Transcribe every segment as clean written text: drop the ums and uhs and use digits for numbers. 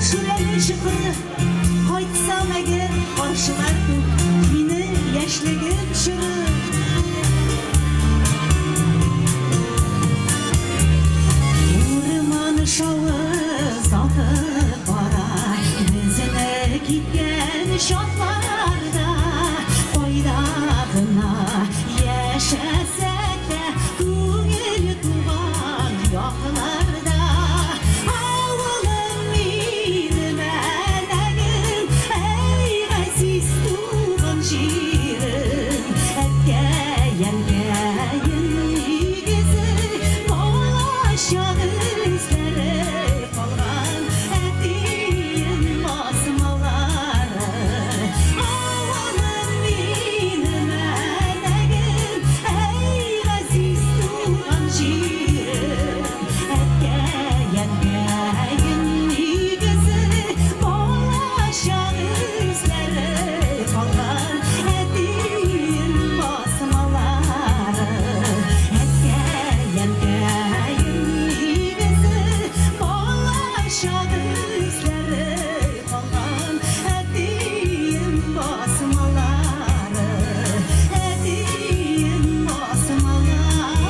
Шүрәле чокыры. Кайтсам әгәр, каршылар күк Мине яшьлегем чоры. Урман шавы сатып бара Безне киткән чатларда. Кайда гына яшәсәк тә, Күңел туган якларда. Авылым минем, әнәгем, Әй, газиз туган җирем. Әткәй-әнкәем нигезе, Балачак эзләре калган Әтием басмалары. Авылым минем, әнәгем, Әй, газиз туган җирем. Әткәй-әнкәем нигезе, Балачак эзләре калган Әтием басмалары. Әткәй-әнкәем нигезе, Балачак эзләре калган Әтием басмалары. Әтием басмалары.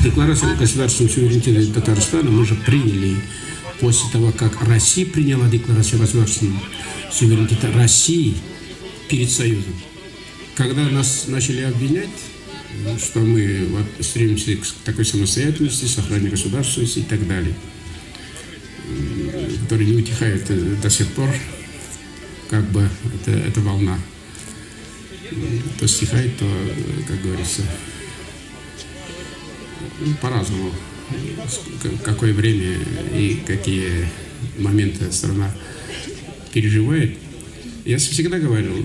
Декларацию о государственном суверенитете Татарстана мы же приняли после того, как Россия приняла декларацию о государственном суверенитете России перед Союзом. Когда нас начали обвинять, что мы вот стремимся к такой самостоятельности, сохранению государственности и так далее, который не утихает до сих пор, как бы эта волна то стихает, то, как говорится, ну, по-разному, какое время и какие моменты страна переживает. Я всегда говорил,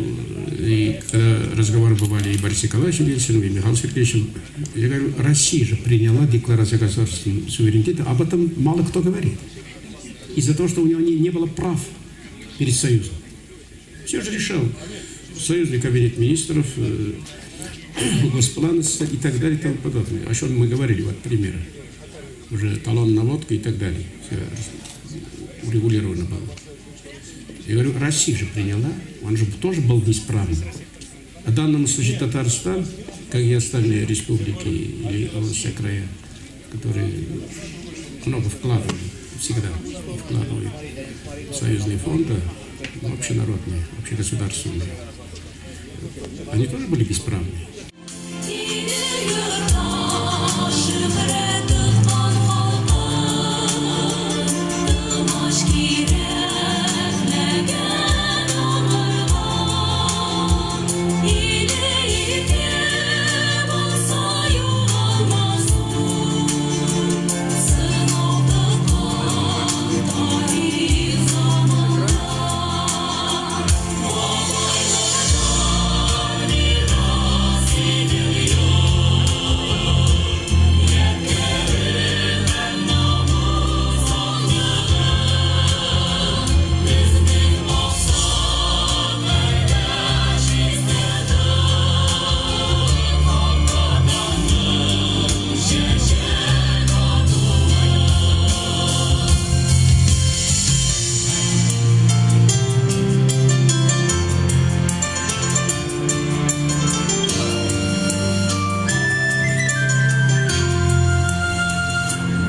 и когда разговоры бывали и Борисом Николаевичем Ельциным, и Михаилом Сергеевичем, я говорю, Россия же приняла декларацию государственного суверенитета, об этом мало кто говорит. Из-за того, что у него не было прав перед Союзом. Все же решал союзный кабинет министров, Госплан и так далее и тому подобное. О чем мы говорили, вот примеры. Уже талон на водку и так далее. Все урегулировано было. Я говорю, Россия же приняла, он же тоже был неисправным. А в данном случае Татарстан, как и остальные республики или области края, которые много вкладывали, всегда вкладывают в союзные фонды, общенародные, общегосударственные, они тоже были бесправны.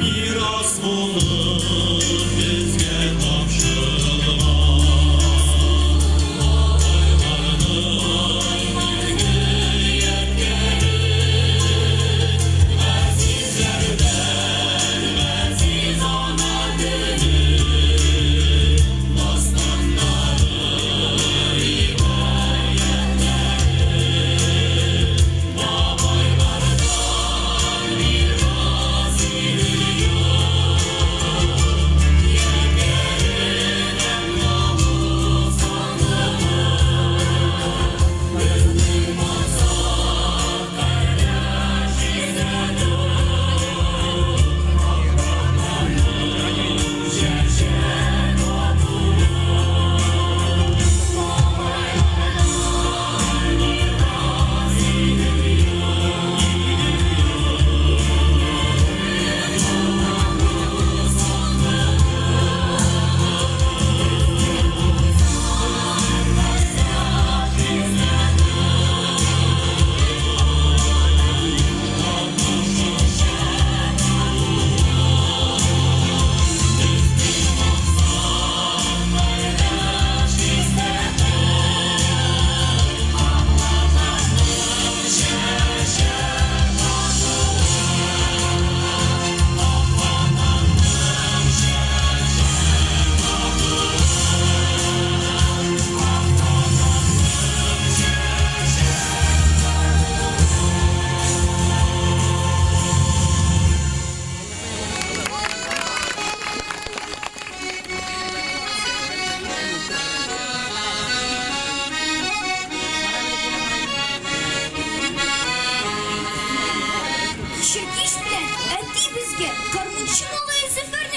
Мирас булып безгә тапшырылган Бабайларның изге ядкәре, Газизләрдән газиз ана теле, Дастаннары, риваятьләре, Бабайлардан мирас иле-йорт.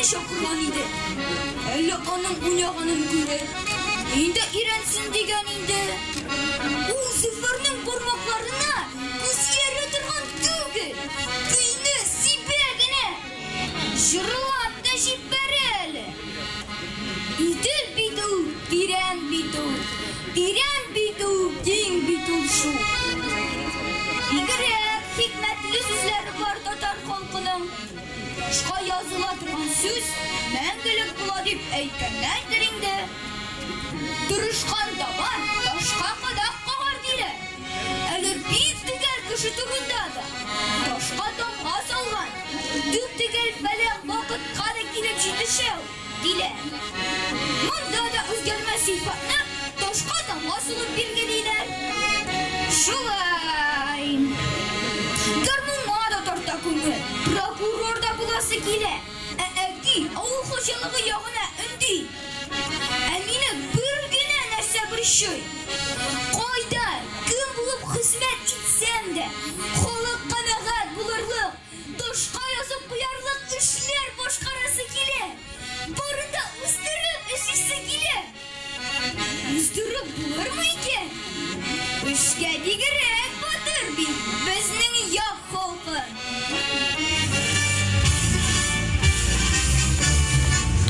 чакырган иде. Әллә аның уйнаганын күреп, инде өйрәнсен дигән инде. Ул Зөфәрнең бармакларына күз иярә торган түгел, көйне сибә генә. Җырлап та җибәрә әле. Идел бит ул, тирән бит ул, тирән бит ул, киң бит ул шул. Бигрәк хикмәтле сүзләре бар татар халкының. Ташка языла торган сүз мәңгелек була дип әйткәннәрдер инде. Тырышкан табар, ташка кадак кагар диләр. Әле бик төгәл кеше турында да ташка тамга салган, төп-төгәл фәлән вакытка да килеп җитешә ул, диләр. Монда да үзгәрмәс сыйфатны ташка тамга сугып билгелиләр. Шулай. Гармунга да тарта күңел, прокурор да буласы килә. Ә әти авыл хуҗалыгы ягына өнди. Ә мине бер генә нәрсә борчый. Кайда, кем булып хезмәт итсәм дә, халык канәгать булырлык, ташка язып куярлык эшләр башкарасы килә. Барын да үстереп эшлисе килә. Үстереп булырмы икән? Эшкә бигрәк батыр бит безнең як халкы.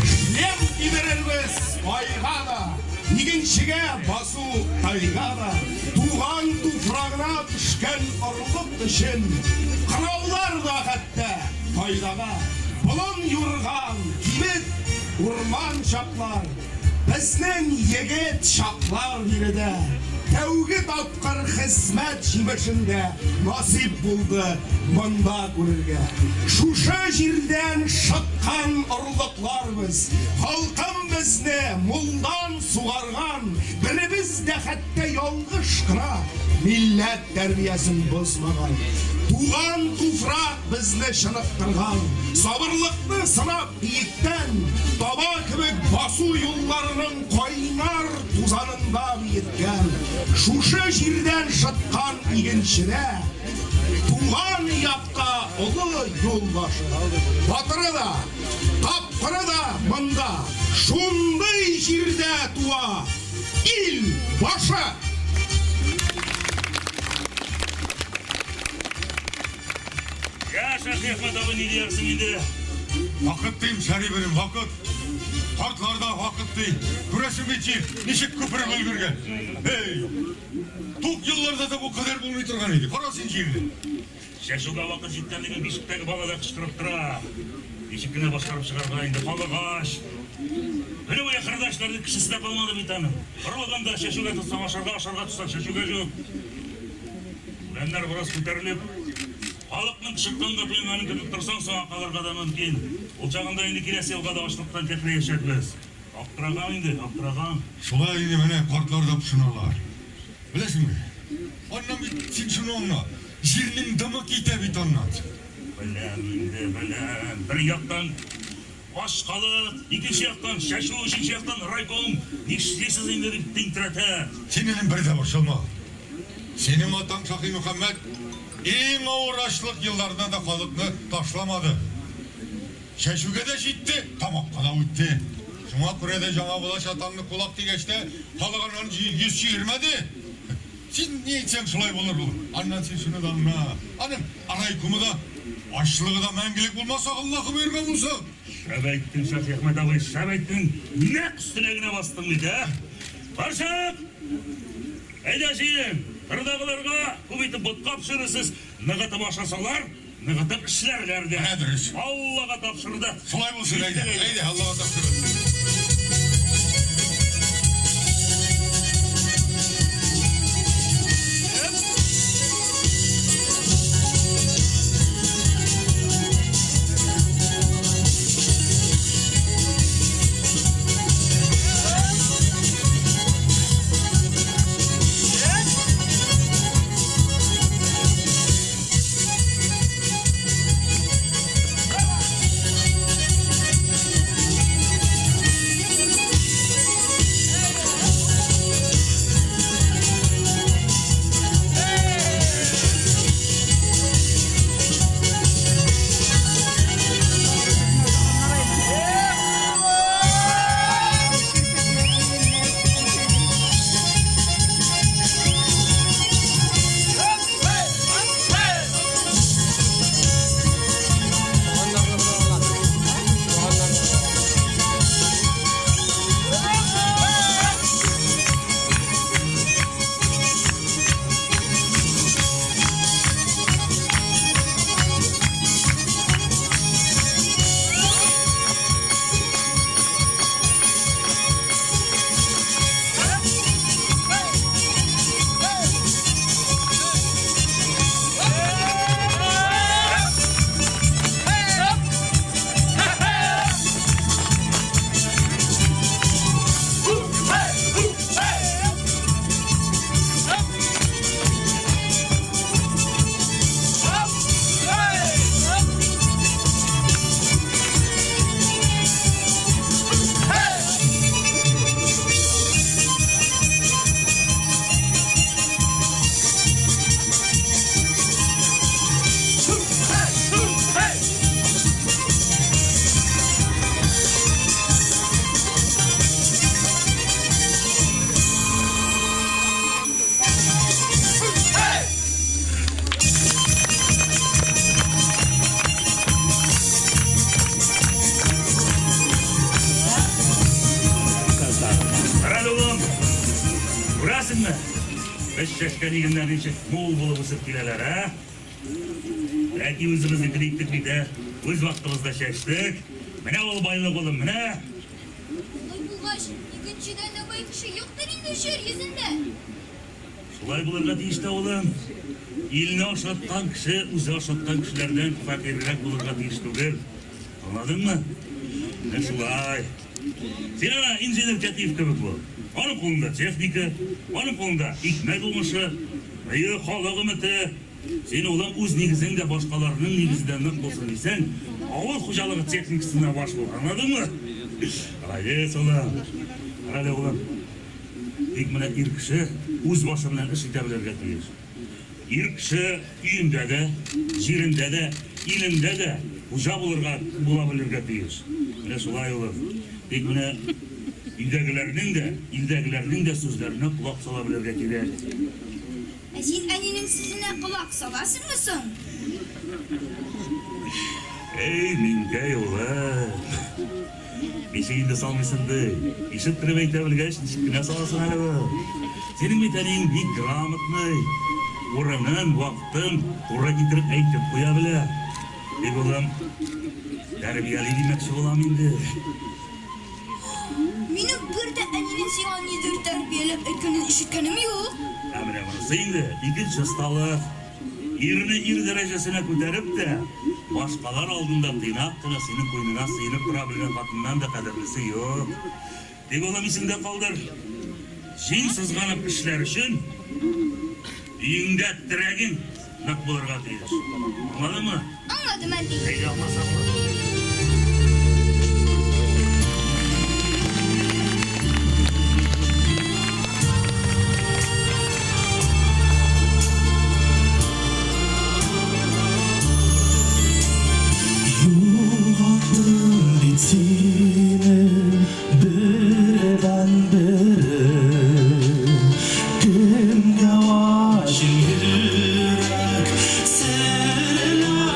Шлем кидерербез айга да, Игенчегә басу тайга да, Туган туфрагына төшкән орлык өчен Кыраулар да хәтта файдага. Болын юрган, кибет, урман чаклар, Безнең егет чаклар биредә. Тәүге тапкыр хезмәт җимешен дә насыйп булды монда күрергә. Шушы җирдән шыткан орлыклар без, халкым безне мулдан сугарган, беребез дә хәтта ялгыш кына милләт тәрбиясен бозмаган. Туган туфрак безне чыныктырган, сабырлыкны сынап биектән таба кебек басу юлларының кайнар тузанында биеткән. Шушы җирдән шыткан игенчедә туган якка олы юл башы. Батыры да, тапкыры да монда, шундый җирдә туа ил башы! Я, Шәһриәхмәт абый, ни диярсең инде? Вакыт дим, Шәриберем, вакыт. Картлар да вакыт ди. Күрәсең бит җир ничек күпереп өлгергән. Эй, тук елларда да бу кадәр булмый торган иде. Кара син җирне. Чәчүгә вакыт җиткәнлеген бишектәге бала да кычкырып тора. Ничек кенә башкарып чыгарга инде, халык ач. Көне буе кырда эшләрлек кешесе дә калмады бит аның. Орлыгын да чәчүгә тотсаң ашарга, ашарга тотсаң чәчүгә юк. Үләннәр бераз күтәрелеп, халыкның чыккан да туйганын көтеп торсаң, соңа калырга да мөмкин. Ул чагында инде киләсе елга да ачлыктан кәкрәячәкбез. Аптыраган инде, аптыраган. Шулай инде менә картлар да пошыналар. Беләсеңме, аннан бит син шуны аңла, җирнең дымы китә бит аннан. Беләм инде, беләм. Бер яктан ач халык, икенче яктан чәчү, өченче яктан райком, нишлисез инде дип тинтерәтә. Син, энем, бер дә борчылма. Синең атаң Шаһимөхәммәт иң авыр ачлык елларында да халыкны ташламады. Чәчүгә дә җитте, тамакка да үтте. Шуңа күрә дә җаңа булач атаңны кулак дигәч тә, халык аннан йөз чөермәде. Син ни әйтсәң, шулай булыр ул. Аннан син шуны да аңла, аның райкомы да, ачлыгы да мәңгелек булмас, Аллаһы боерган булса. Шәп әйттең, Шаһиәхмәт абый, шәп әйттең. Нәкъ өстенә генә бастың бит, ә? Карчык! Әйдә, җыен! Кырдагыларга күп итеп ботка пешерерсез, ныгытып ашасалар, ныгытып эшләрләр дә. Менә дөрес. Аллага тапшырдык. Шулай булсын, әйдә, әйдә, Аллага тапшырдык. Без чәчкән игеннәр ничек мул булып үсеп киләләр, ә? Әти үзебезнекен иттек бит, ә? Үз вакытыбызда чәчтек. Менә ул байлык, улым, менә! Алай булгач, игенчедән дә бай кеше юктыр инде җир йөзендә. Шулай булырга тиеш тә, улым. Илне ашаткан кеше үзе ашаткан кешеләрдән фәкыйрьрәк булырга тиеш түгел. Аңладыңмы? Менә шулай. Син ана инженер Кәтиев кебек бул. Аның кулында техника, аның кулында икмәк уңышы, бөек халык өмете. Син, улым, үз нигезең дә башкаларның нигезе дә нык булсын дисәң, авыл хуҗалыгы техникасына баш бул. Аңладыңмы? Молодец, улым. Карале, улым. Тик менә ир кеше үз башы белән эш итә белергә тиеш. Ир кеше өендә дә, җирендә дә, илендә дә хуҗа булырга, була белергә тиеш. Менә шулай, улым. Тик менә өйдәгеләрнең дә, илдәгеләрнең дә сүзләренә колак сала белергә кирәк. Ә син әнинең сүзенә колак саласыңмы соң? Әй, миңкәй улым. Ничек инде салмыйсың ди? Ишеттереп әйтә белгәч, ничек кенә саласың әле бу? Синең бит әниең бик грамотный. Урынын, вакытын туры китереп әйтеп куя белә. Тик, улым, тәрбияли димәкче булам инде. Минем бер дә әнинең сиңа нидер тәрбияләп әйткәнен ишеткәнем юк. Ә менә монысы инде икенче осталык. Ирне ир дәрәҗәсенә күтәреп тә, башкалар алдында тыйнак кына синең куеныңа сыенып тора белгән хатыннан да кадерлесе юк. Тик, улым, исеңдә калдыр, җиң сызганып эшләр өчен өеңдә терәгең нык булырга тиеш. Аңладыңмы? Аңладым, әти. Әйдә, аңласаң була. Югалттым бит сине бердәнберем. Кемгә ачыйм йөрәк серләрен?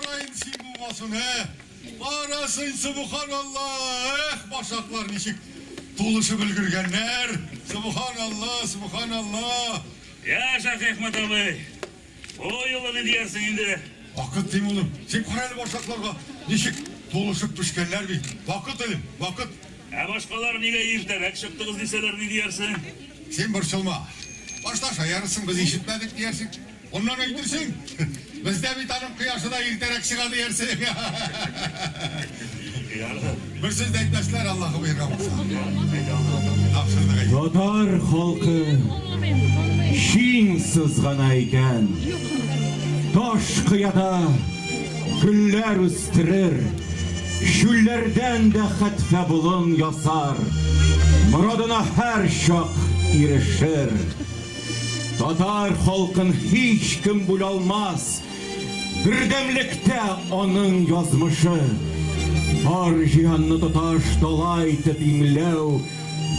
Кара инде син бу басуны, ә? Кара син, сөбханалла! Эх, башаклар ничек тулышып өлгергәннәр! Сөбханалла, сөбханалла! Я, Шаһиәхмәт абый, бу юлы ни диярсең инде? Вакыт дим, улым. Син кара әле башакларга, ничек тулышып пешкәннәр бит. Вакыт, элем, вакыт. Ә башкалар нигә иртәрәк чыктыгыз дисәләр, ни диярсең? Син борчылма. Башта шаярырсың, без ишетмәдек диярсең. Аннан әйтерсең, бездә бит аның кояшы да иртәрәк чыга диярсең. Бер сүз дә әйтмәсләр, Аллаһы боерган булса. Тапшырдык әйдә. Татар халкы җиң сызгана икән. Таш кыяда гөлләр үстерер, чүлләрдән дә хәтфә болын ясар, морадына һәрчак ирешер. Татар халкын һичкем бүлә алмас, Бердәмлектә аның язмышы. Бар җиһанны тоташ дала итеп иңләү,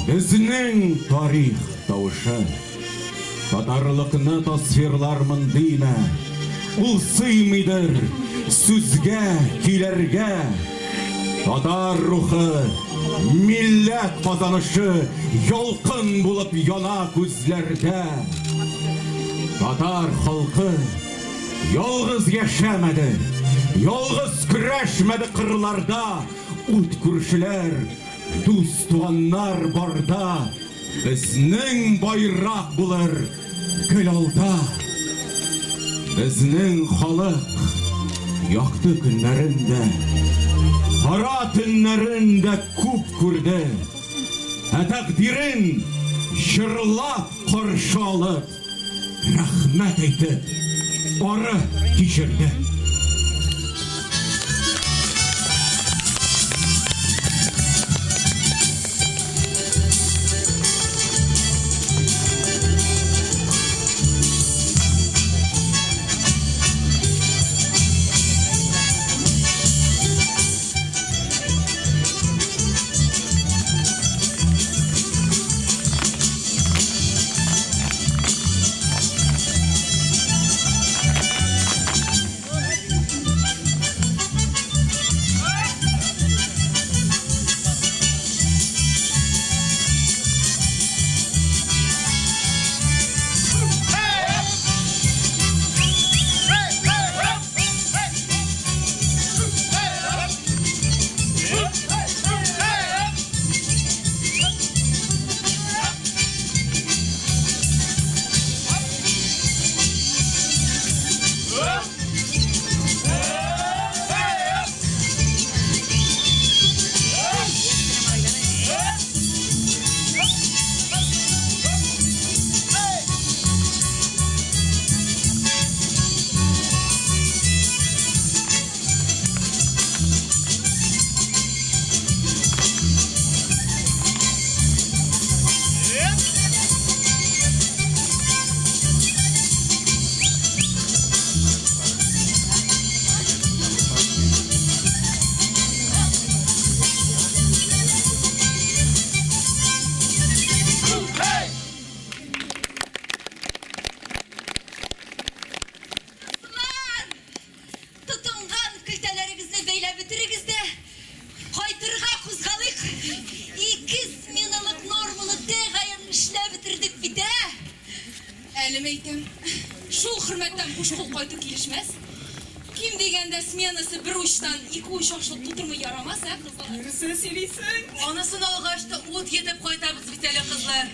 Безнең тарих тавышы. Татарлыкны тасвирлармын димә, Ул сыймыйдыр сүзгә, көйләргә. Татар рухы, милләт казанышы Ялкын булып яна күзләрдә. Татар халкы ялгыз яшәмәде, Ялгыз көрәшмәде кырларда, Ут күршеләр, дус-туганнар барда, Безнең байрак булыр гел алда. Безнең халык якты көннәрен дә, кара төннәрен дә күп күрде. Ә тәкъдирен җырлап каршы алып, рәхмәт әйтеп, ары кичерде. Кызлар! Тотынган көлтәләрегезне бәйләп бетерегез дә, кайтырга кузгалыйк. Ике сменалык норманы тәгаен эшләп бетердек бит, ә? Әле мәйтәм, шул хөрмәттән буш кул кайту килешмәс. Ким дигәндә сменасы бер учтан ике уч ашлык тутырмый ярамас, ә, кызлар? Дөресен сөйлисең. Анысын алгач та ут йотып кайтабыз бит әле, кызлар.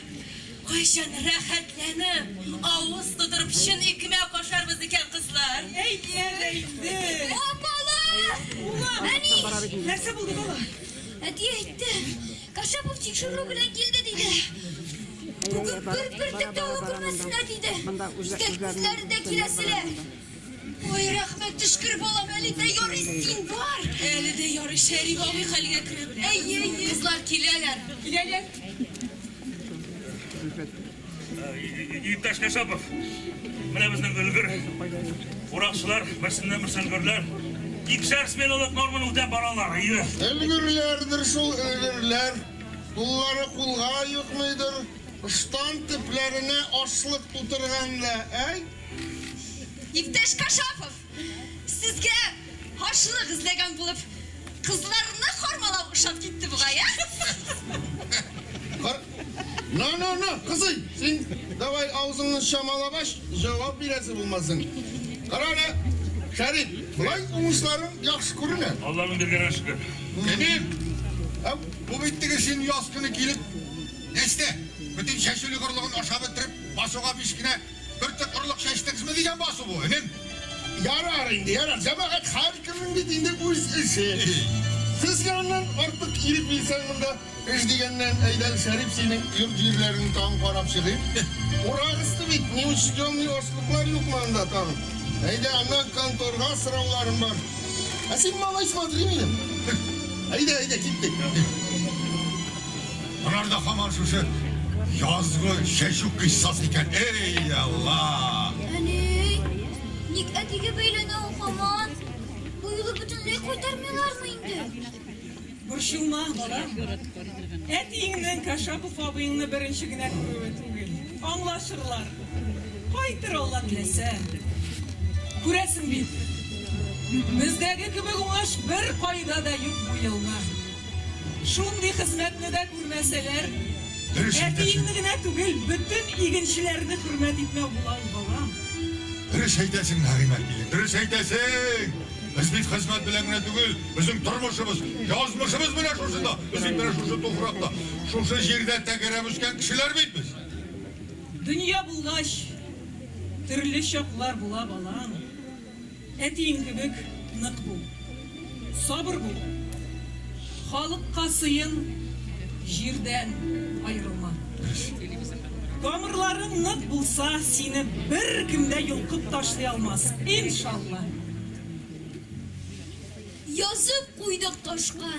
Кайчан рәхәтләнеп, авыз тутырып чын икмәк ашарбыз икән, кызлар? Әйтмә дә инде. Апалар! Улым! Әни! Нәрсә булды, бала? Әти әйтте, Кашапов тикшерү белән килде, диде. Бүген бер бөртек тә ала күрмәсеннәр, диде. Безгә үзләре дә киләселәр. Ой, рәхмәт төшкер, балам, әле дә ярый син бар. Әле дә ярый Шәриф абый хәлгә кереп. Әйе, әйе. Кызлар киләләр. Киләләр. Иптәш Кашапов, менә безнең өлгер уракчылар, берсеннән берсе өлгерләр. Икешәр сменалык норманы үтәп баралар, әйе. Өлгерләрдер шул, өлгерләр. Куллары кулга йокмыйдыр. Ыштан төпләренә ашлык тутырган да, әй. Иптәш Кашапов, сезгә. Ашлык эзләгән булып, кызларны кармалау ошап китте бугай, ә? Кар... На, на, на, кызый, син давай авызыңны чамалап ач, җавап бирәсе булмасын. Кара әле, Шәрип, болай уңышларың яхшы күренә. Алланың биргәненә шөкер. Кәбир, ә бу бит теге син яз көне килеп, нәрсә, бөтен чәчүлек орлыгын ашап бетереп, басуга биш кенә бөртек орлык чәчтегезме дигән басу бу, энем. Ярар инде, ярар. Җәмәгать һәркемнең бит инде үз эше. Сезгә аннан артык ирек бирсәң монда эш дигәннән, әйдә, Шәрип, синең йорт-җирләреңне тагын карап чыгыйк. Урак өсте бит, неучтенный ашлыклар юкмы анда тагын? Әйдә, аннан конторга сорауларым бар. Ә син, малай, смотри минем. Әйдә, әйдә, киттек. Болар да һаман шушы язгы чәчү кыйссасы икән. Эй, Алла! Әни, ник әтигә бәйләнә ул һаман? Бу юлы бөтенләй кайтармыйлармы инде? Борчылма, балам. Әтиеңнең Кашапов абыеңны беренче генә күрүе түгел. Аңлашырлар. Кайтыр Алла теләсә. Күрәсең бит, бездәге кебек уңыш беркайда да юк бу елны. Шундый хезмәтне дә күрмәсәләр, әтиеңне генә түгел, бөтен игенчеләрне хөрмәт итмәү була ул, балам. Дөрес әйтәсең, Нәгыймә килен, дөрес әйтәсең! Без бит хезмәт белән генә түгел, безнең тормышыбыз, язмышыбыз менә шушында, без бит менә шушы туфракта, шушы җирдә тәгәрәп үскән кешеләр бит без. Дөнья булгач, төрле чаклар була, балам. Әтиең кебек нык бул. Сабыр бул. Халыкка сыен, җирдән аерылма. Тамырларың нык булса, сине беркем дә йолкып ташлый алмас, иншалла. Язып куйдык ташка.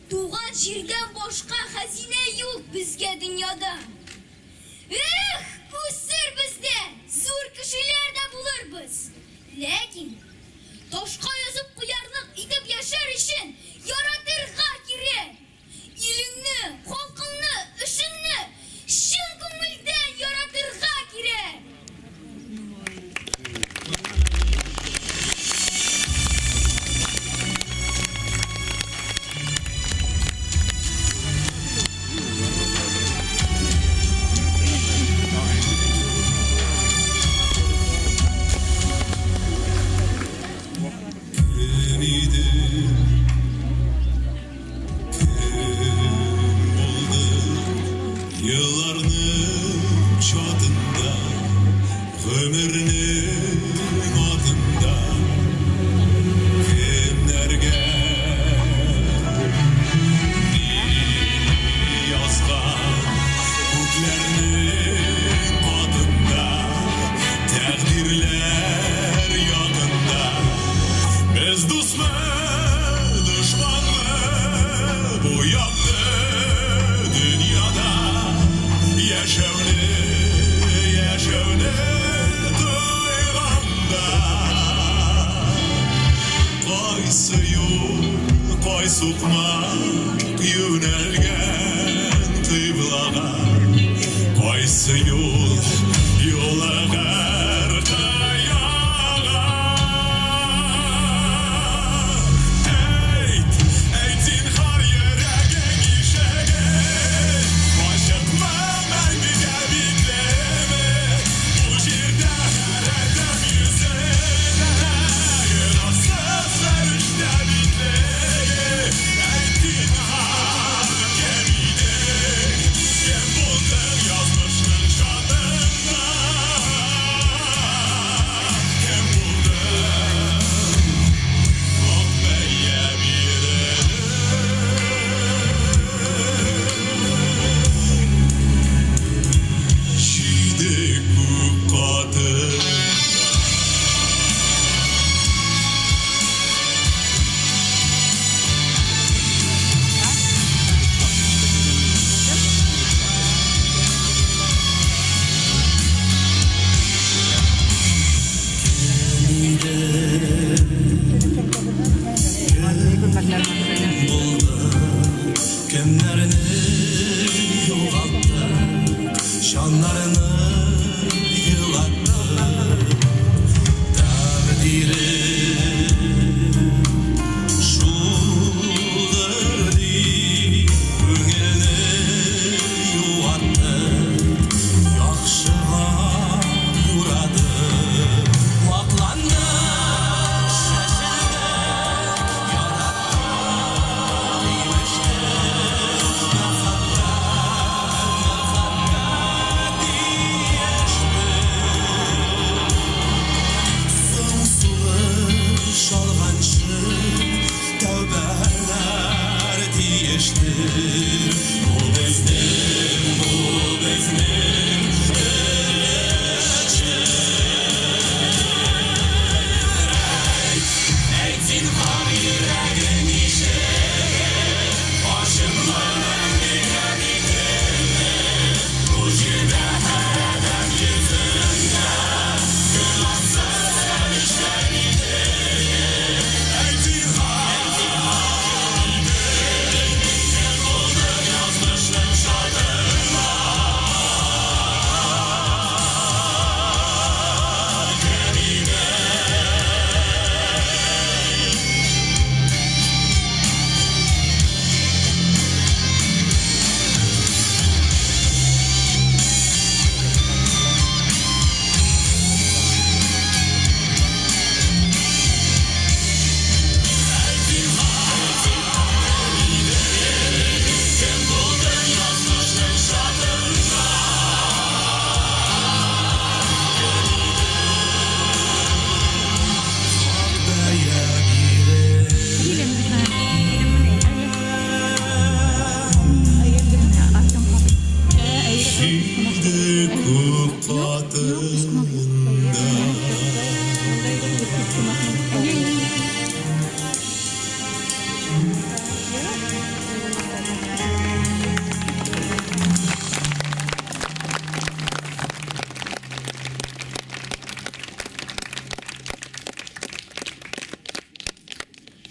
Туган җирдән башка хәзинә юк безгә дөньяда. Эх, үсербез дә, зур кешеләр дә булырбыз. Ләкин ташка язып куярлык итеп яшәр өчен яратырга кирәк. Илеңне, халкыңны, эшеңне чын күңелдән яратырга кирәк. Кем иде, кем булды елларның чатында, гомернең атында кемнәргә ни язган күкләрнең катында, тәкъдирләр ягында. Без дусмы, дошманмы бу якты дөньяда яшәүне, яшәүне тойганда? Кайсы юл, кай сукмак юнәлгән кыйблага? Кайсы юл юлыгыр кыяга? Әйт, әйт зинһар йөрәгең ишеген, Ачыкмы, мәңгегә биклеме? Бу җирдә һәр адәм йөзенә Гөнаһсыз фәрештә битлеге. Әйт зинһар,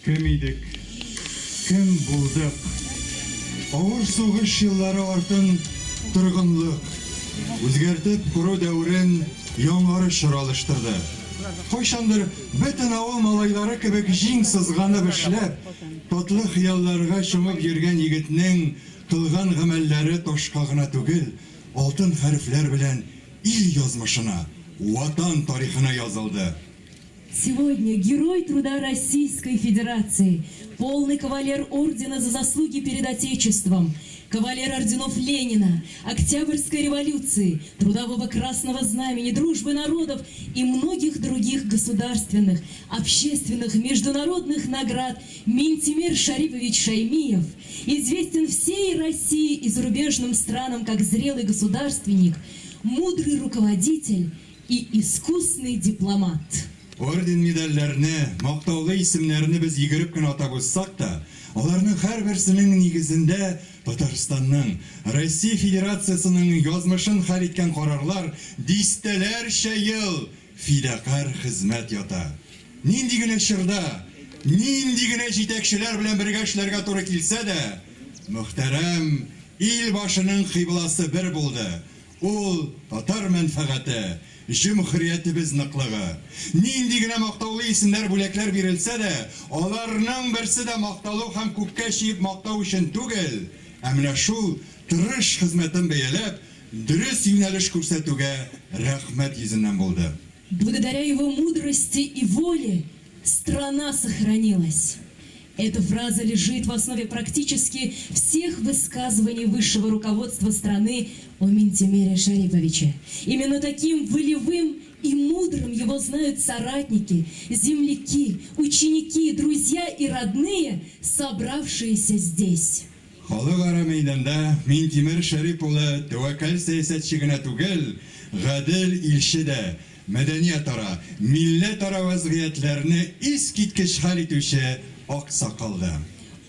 Кем идек, кем булдык? Авыр сугыш еллары артын торгынлык, үзгәртеп кору дәверен яңарыш чоры алыштырды. Кайчандыр бөтен авыл малайлары кебек җиң сызганып эшләп, татлы хыялларга чумып йөргән егетнең кылган гамәлләре ташка гына түгел, алтын хәрефләр белән ил язмышына, Ватан тарихына язылды. Сегодня герой труда Российской Федерации, полный кавалер ордена за заслуги перед Отечеством, кавалер орденов Ленина, Октябрьской революции, Трудового Красного Знамени, Дружбы народов и многих других государственных, общественных, международных наград Минтимер Шарипович Шаймиев известен всей России и зарубежным странам как зрелый государственник, мудрый руководитель и искусный дипломат. Орден-медальләрне, мактаулы исемнәрне без йөгереп кенә атап узсак та, аларның һәрберсенең нигезендә Татарстанның, Россия Федерациясенең язмышын хәл иткән карарлар, дистәләрчә ел фидакарь хезмәт ята. Нинди генә чорда, нинди генә җитәкчеләр белән бергә эшләргә туры килсә дә, мөхтәрәм ил башының кыйбласы бер булды, Ул, татар мәнфәгате, җөмһүриятебез ныклыгы. Нинди генә мактаулы исемнәр, бүләкләр бирелсә дә, аларның берсе дә макталу һәм күккә чөеп мактау өчен түгел, ә менә шул тырыш хезмәтен бәяләп, дөрес юнәлеш күрсәтүгә рәхмәт йөзеннән булды. Благодаря его мудрости и воле страна сохранилась. Эта фраза лежит в основе практически всех высказываний высшего руководства страны о Минтимере Шариповиче. Именно таким волевым и мудрым его знают соратники, земляки, ученики, друзья и родные, собравшиеся здесь. Халыкара мәйданда Минтимер Шәрип улы тәвәккәл сәясәтче генә түгел, гадел илче дә, мәдәниятара, милләтара вәзгыятьләрне искиткеч хәл итүче аксакал да.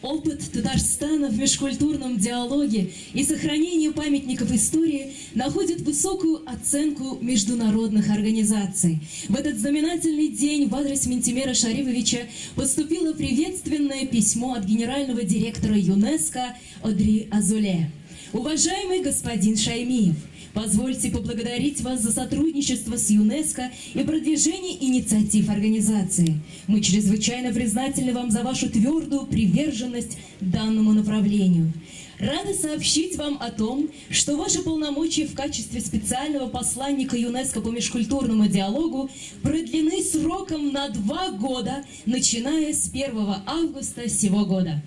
Опыт Татарстана в межкультурном диалоге и сохранении памятников истории находит высокую оценку международных организаций. В этот знаменательный день в адрес Минтимера Шариповича поступило приветственное письмо от генерального директора ЮНЕСКО Одри Азуле. Уважаемый господин Шаймиев, позвольте поблагодарить вас за сотрудничество с ЮНЕСКО и продвижение инициатив организации. Мы чрезвычайно признательны вам за вашу твердую приверженность данному направлению. Рады сообщить вам о том, что ваши полномочия в качестве специального посланника ЮНЕСКО по межкультурному диалогу продлены сроком на два года, начиная с 1 августа сего года.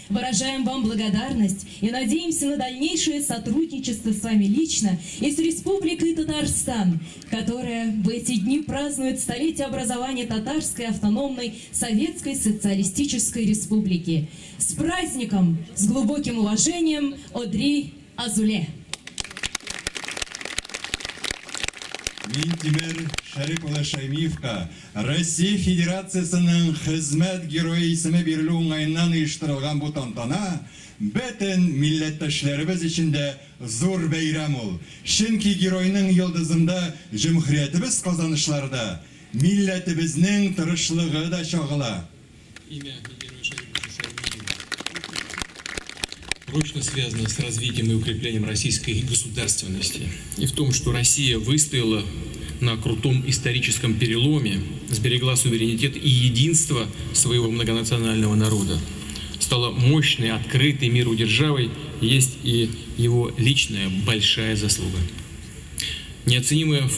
Выражаем вам благодарность и надеемся на дальнейшее сотрудничество с вами лично и с Республикой Татарстан, которая в эти дни празднует столетие образования Татарской автономной Советской Социалистической Республики. С праздником! С глубоким уважением, Одри Азуле. Минтимер Шәрип улы Шәймиевка Россия Федерациясенең Хезмәт Герое исеме бирелү уңаеннан оештырылган бу тантана бөтен милләттәшләребез өчен дә зур бәйрәм ул. Чөнки геройның йолдызында җөмһүриятебез казанышлары да, милләтебезнең тырышлыгы да чагыла. Имя Минтимера Шариповича Шаймиева прочно связано с развитием и укреплением российской государственности. И в том, что Россия выстояла на крутом историческом переломе, сберегла суверенитет и единство своего многонационального народа, стала мощной, открытой миру державой, есть и его личная большая заслуга. Неоценимая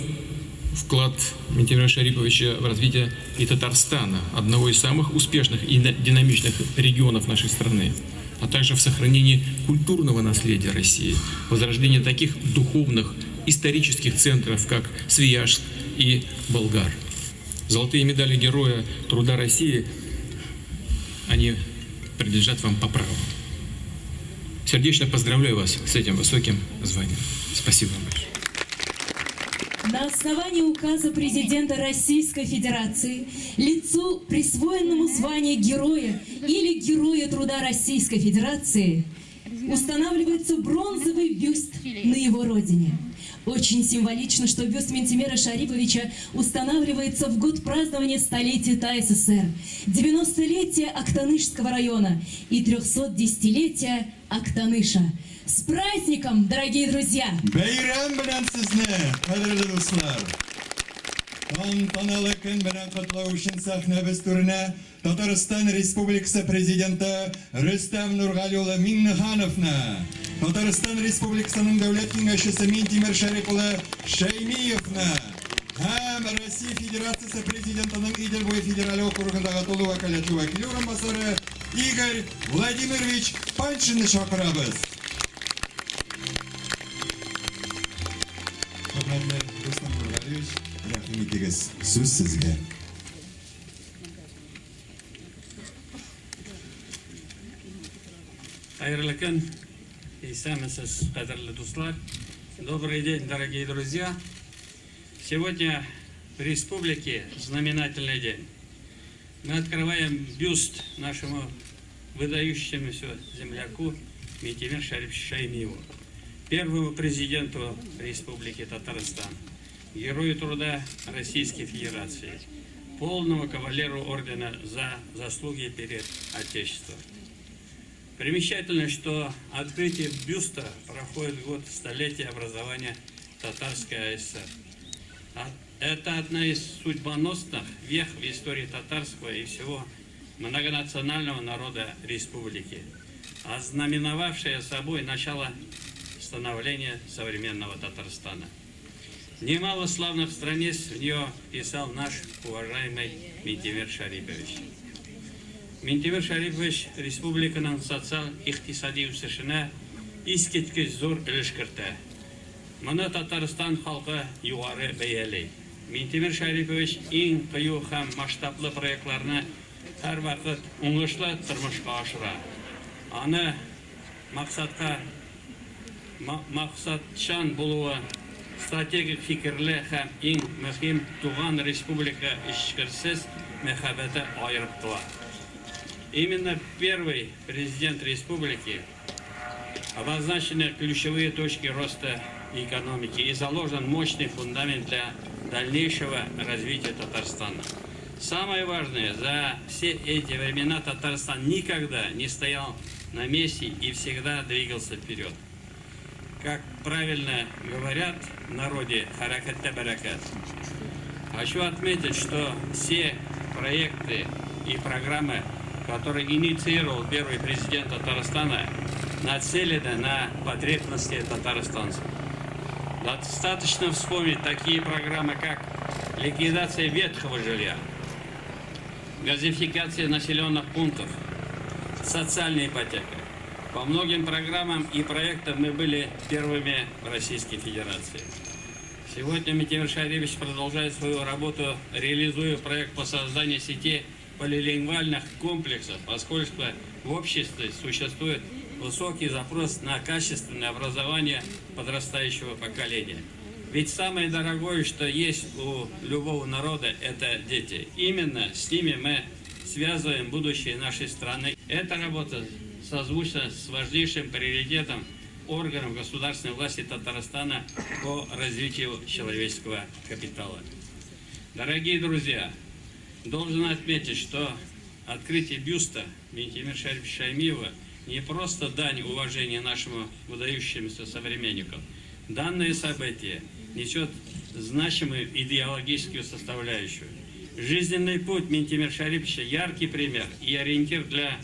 вклад Минтимера Шариповича в развитие и Татарстана, одного из самых успешных и динамичных регионов нашей страны, а также в сохранении культурного наследия России, возрождении таких духовных, исторических центров, как Свияжск и Болгар. Золотые медали Героя Труда России, они принадлежат вам по праву. Сердечно поздравляю вас с этим высоким званием. Спасибо вам большое. На основании указа президента Российской Федерации лицу, присвоенному звание Героя или Героя Труда Российской Федерации, устанавливается бронзовый бюст на его родине. Очень символично, что бюст Минтимера Шариповича устанавливается в год празднования столетия ТАССР, 90-летия Актанышского района и 310-летия Актаныша. С праздником, дорогие друзья! Бәйрәм белән сезне, кадерле дуслар! Тантаналы көн белән котлау өчен сәхнәбез түренә Татарстан Республикасы Президенты Рөстәм Нургали улы Миңнехановны, Татарстан Республикасының Дәүләт Киңәшчесе Минтимер Шәрип улы Шәймиевны һәм Россия Федерациясе Президентының Идел буе федераль округындагы тулы вәкаләтле вәкиле урынбасары Игорь Владимирович Паньшинны чакырабыз. Хөрмәтле Рөстәм Нургалиевич, рәхим итегез, сүз сезгә. Хәерле көн! Исәнмесез, кадерле дуслар! Добрый день, дорогие друзья! Сегодня в республике знаменательный день. Мы открываем бюст нашему выдающемуся земляку Митимир Шариповичу Шаймиеву, первому президенту Республики Татарстан, герою труда Российской Федерации, полному кавалеру ордена за заслуги перед Отечеством. Примечательно, что открытие бюста проходит год столетия образования Татарской АССР. Это одна из судьбоносных вех в истории татарского и всего многонационального народа республики, ознаменовавшая собой начало становления современного Татарстана. Немало славных страниц в нее писал наш уважаемый Минтимер Шарипович. Минтимер Шарипович республиканың социаль-икътисади үсешенә искиткеч зур өлеш кертә. Моны Татарстан халкы югары бәяли. Минтимер Шәрипович иң кыю һәм масштаблы проектларны һәрвакыт уңышлы тормышка ашыра. Аны максатка максатчан булуы, стратегик фикерле һәм, иң мөһим, туган республика эчкерсез мәхәббәте аерып тора. Именно первый президент республики обозначены ключевые точки роста экономики и заложен мощный фундамент для дальнейшего развития Татарстана. Самое важное, за все эти времена Татарстан никогда не стоял на месте и всегда двигался вперед. Как правильно говорят в народе, харакатта баракат. Хочу отметить, что все проекты и программы, которые инициировал первый президент Татарстана, нацелены на потребности татарстанцев. Достаточно вспомнить такие программы, как ликвидация ветхого жилья, газификация населенных пунктов, социальная ипотека. По многим программам и проектам мы были первыми в Российской Федерации. Сегодня Митимир Шариевич продолжает свою работу, реализуя проект по созданию сети полилингвальных комплексов, поскольку в обществе существует высокий запрос на качественное образование подрастающего поколения. Ведь самое дорогое, что есть у любого народа, это дети. Именно с ними мы связываем будущее нашей страны. Эта работа созвучна с важнейшим приоритетом органов государственной власти Татарстана по развитию человеческого капитала. Дорогие друзья, должен отметить, что открытие бюста Минтимер Шариповича Шаймиева не просто дань уважения нашему выдающемуся современнику. Данное событие несет значимую идеологическую составляющую. Жизненный путь Минтимер Шариповича – яркий пример и ориентир для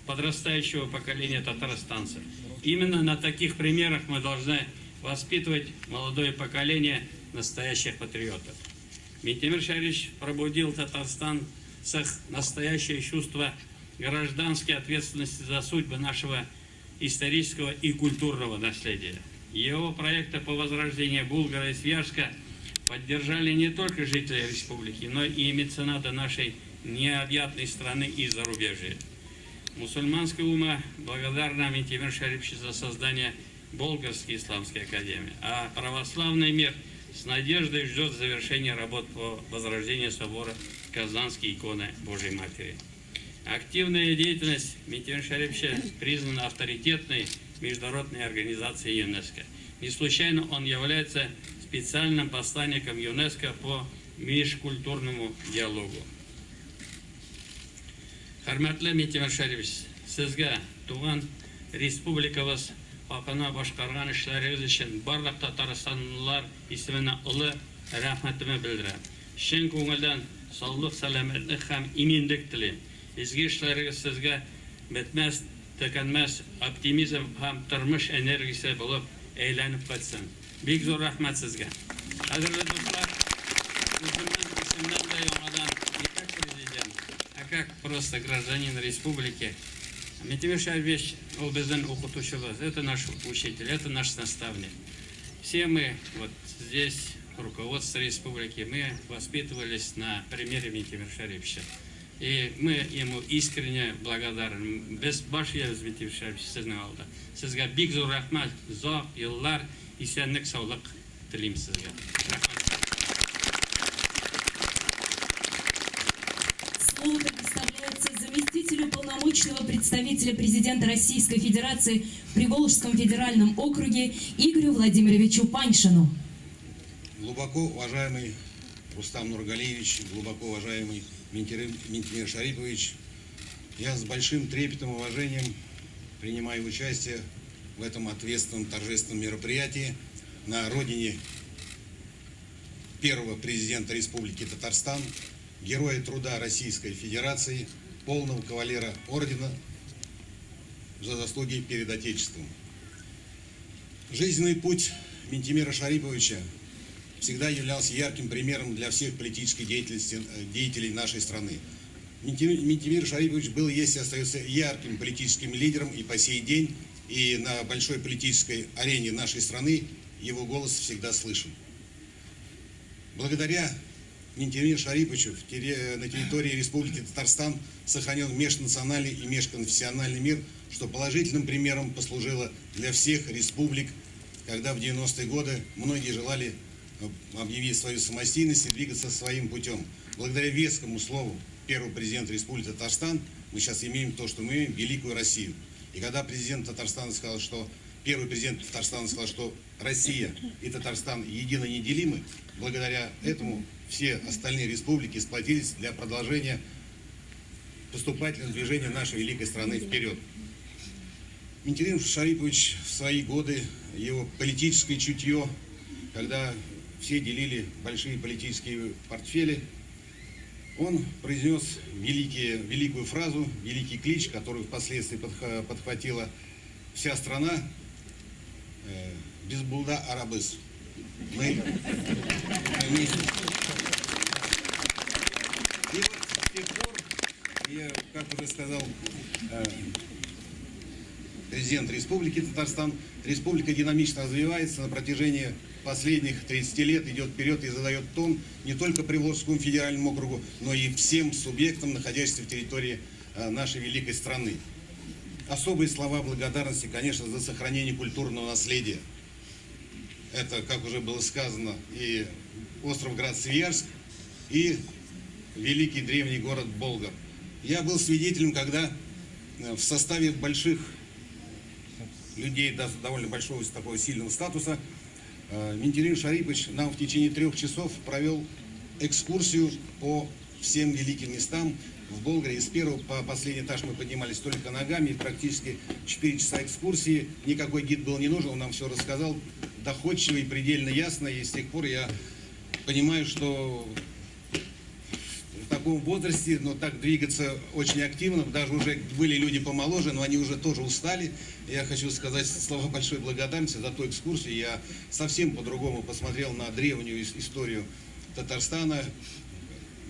подрастающего поколения татарстанцев. Именно на таких примерах мы должны воспитывать молодое поколение настоящих патриотов. Минтимер Шарипович пробудил татарстанцах настоящее чувство гражданской ответственности за судьбы нашего исторического и культурного наследия. Его проекты по возрождению Булгара и Свияжска поддержали не только жители республики, но и меценаты нашей необъятной страны и зарубежья. Мусульманская ума благодарна Минтимер Шариповичу за создание Болгарской исламской академии, а православный мир с надеждой ждет завершения работ по возрождению собора Казанской иконы Божьей Матери. Активная деятельность Минтимера Шариповича признана авторитетной международной организацией ЮНЕСКО. Не случайно он является специальным посланником ЮНЕСКО по межкультурному диалогу. Хөрмәтле Минтимер Шәрипович, сезгә туган республикабыз хакына башкарган эшләрегез өчен барлык татарстанлылар исеменә олы рәхмәтемне белдерәм. Чын күңелдән саулык-сәламәтлек һәм иминлек телим. Изге эшләрегез сезгә бетмәс, төкәнмәс оптимизм һәм тормыш энергиясе булып әйләнеп кайтсын. Бик зур рәхмәт сезгә. Кадерле дуслар, үземнең исемнән дә яңадан не как президент, а как просто гражданин республики, Минтимер Шәрипович ул безнең укытучыбыз, это наш учитель, это наш наставник. Все мы вот здесь, руководство республики, мы воспитывались на примере Минтимера Шәриповича. И мы ему искренне благодарны. Без баш иябез, Минтимер Шәрипович, сезнең алда. Сезгә бик зур рәхмәт, озак еллар исәнлек-саулык телим сезгә. Рәхмәт. Слово предоставляется заместителю полномочного представителя президента Российской Федерации в Приволжском федеральном округе Игорю Владимировичу Паньшину. Глубоко уважаемый Рустам Нургалиевич, глубоко уважаемый Минтимер Шарипович, я с большим трепетом и уважением принимаю участие в этом ответственном торжественном мероприятии на родине первого президента Республики Татарстан, героя труда Российской Федерации, полного кавалера ордена за заслуги перед Отечеством. Жизненный путь Минтимера Шариповича всегда являлся ярким примером для всех политических деятелей нашей страны. Минтимер Шарипович был, есть и остается ярким политическим лидером и по сей день, и на большой политической арене нашей страны его голос всегда слышен. Благодаря Минтимеру Шариповичу на территории Республики Татарстан сохранен межнациональный и межконфессиональный мир, что положительным примером послужило для всех республик, когда в 90-е годы многие желали объявить свою самостийность и двигаться своим путем. Благодаря вескому слову первого президента Республики Татарстан мы сейчас имеем то, что мы имеем, великую Россию. И когда президент Татарстана сказал, что первый президент Татарстана сказал, что Россия и Татарстан едино неделимы, благодаря этому все остальные республики сплотились для продолжения поступательного движения нашей великой страны вперед. Минтимер Шарипович в свои годы, его политическое чутье, когда все делили большие политические портфели, он произнес великую фразу, великий клич, который впоследствии подхватила вся страна: «Без булда арабыз». Мы вместе. И вот с тех пор, я, как уже сказал президент Республики Татарстан, республика динамично развивается на протяжении последних 30 лет, идет вперед и задает тон не только Приволжскому федеральному округу, но и всем субъектам, находящимся в территории нашей великой страны. Особые слова благодарности, конечно, за сохранение культурного наследия. Это, как уже было сказано, и остров Град-Свияжск, и великий древний город Болгар. Я был свидетелем, когда в составе больших людей, довольно большого такого сильного статуса, Минтимер Шарипович нам в течение 3 часов провел экскурсию по всем великим местам в Болгаре. С первого по последний этаж мы поднимались только ногами, практически 4 часа экскурсии. Никакой гид был не нужен, он нам все рассказал доходчиво и предельно ясно. И с тех пор я понимаю, что в таком возрасте, но так двигаться очень активно, даже уже были люди помоложе, но они уже тоже устали. Я хочу сказать слова большой благодарности за ту экскурсию. Я совсем по-другому посмотрел на древнюю историю Татарстана,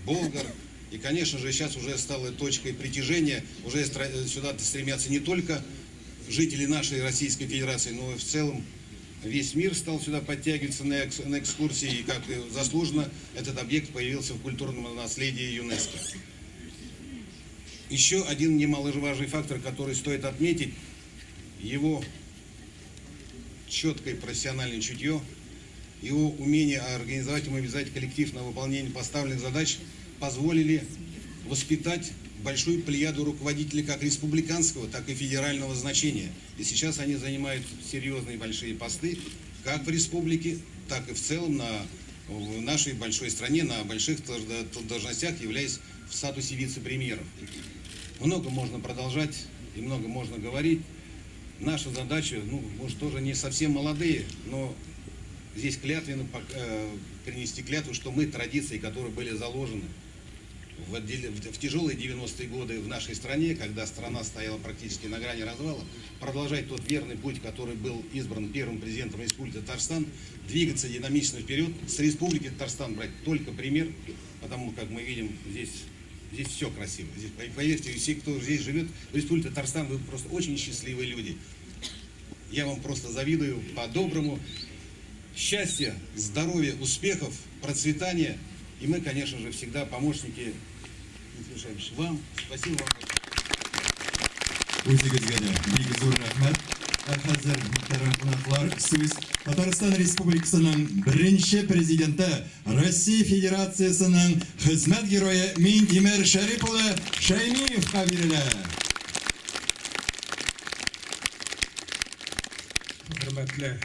Болгар. И, конечно же, сейчас уже стало точкой притяжения, уже сюда стремятся не только жители нашей Российской Федерации, но и в целом весь мир стал сюда подтягиваться на экскурсии, и, как заслуженно, этот объект появился в культурном наследии ЮНЕСКО. Еще один немаловажный фактор, который стоит отметить, его четкое профессиональное чутье, его умение организовать и мобилизовать коллектив на выполнение поставленных задач позволили воспитать большую плеяду руководителей как республиканского, так и федерального значения. И сейчас они занимают серьезные большие посты. как в республике, так и в целом на, в нашей большой стране, на больших должностях, являясь в статусе вице-премьеров. Много можно продолжать и много можно говорить. Наша задача, ну, может, тоже не совсем молодые, но здесь клятвенно принести клятву, что мы традиции, которые были заложены в тяжелые 90-е годы в нашей стране, когда страна стояла практически на грани развала, продолжать тот верный путь, который был избран первым президентом Республики Татарстан, двигаться динамично вперед, с Республики Татарстан брать только пример, потому как мы видим, здесь все красиво. Здесь, поверьте, все, кто здесь живет, в Республике Татарстан, вы просто очень счастливые люди. Я вам просто завидую по-доброму. Счастья, здоровья, успехов, процветания. И мы, конечно же, всегда помощники вам. Спасибо вам. Үзегезгә дә бик зур рәхмәт. Ә хәзер, мөхтәрәм кунаклар, сүз Татарстан Республикасының беренче президенты, Россия Федерациясенең хезмәт герое Минтимер Шәрип улы Шәймиевка бирелә. Хөрмәтле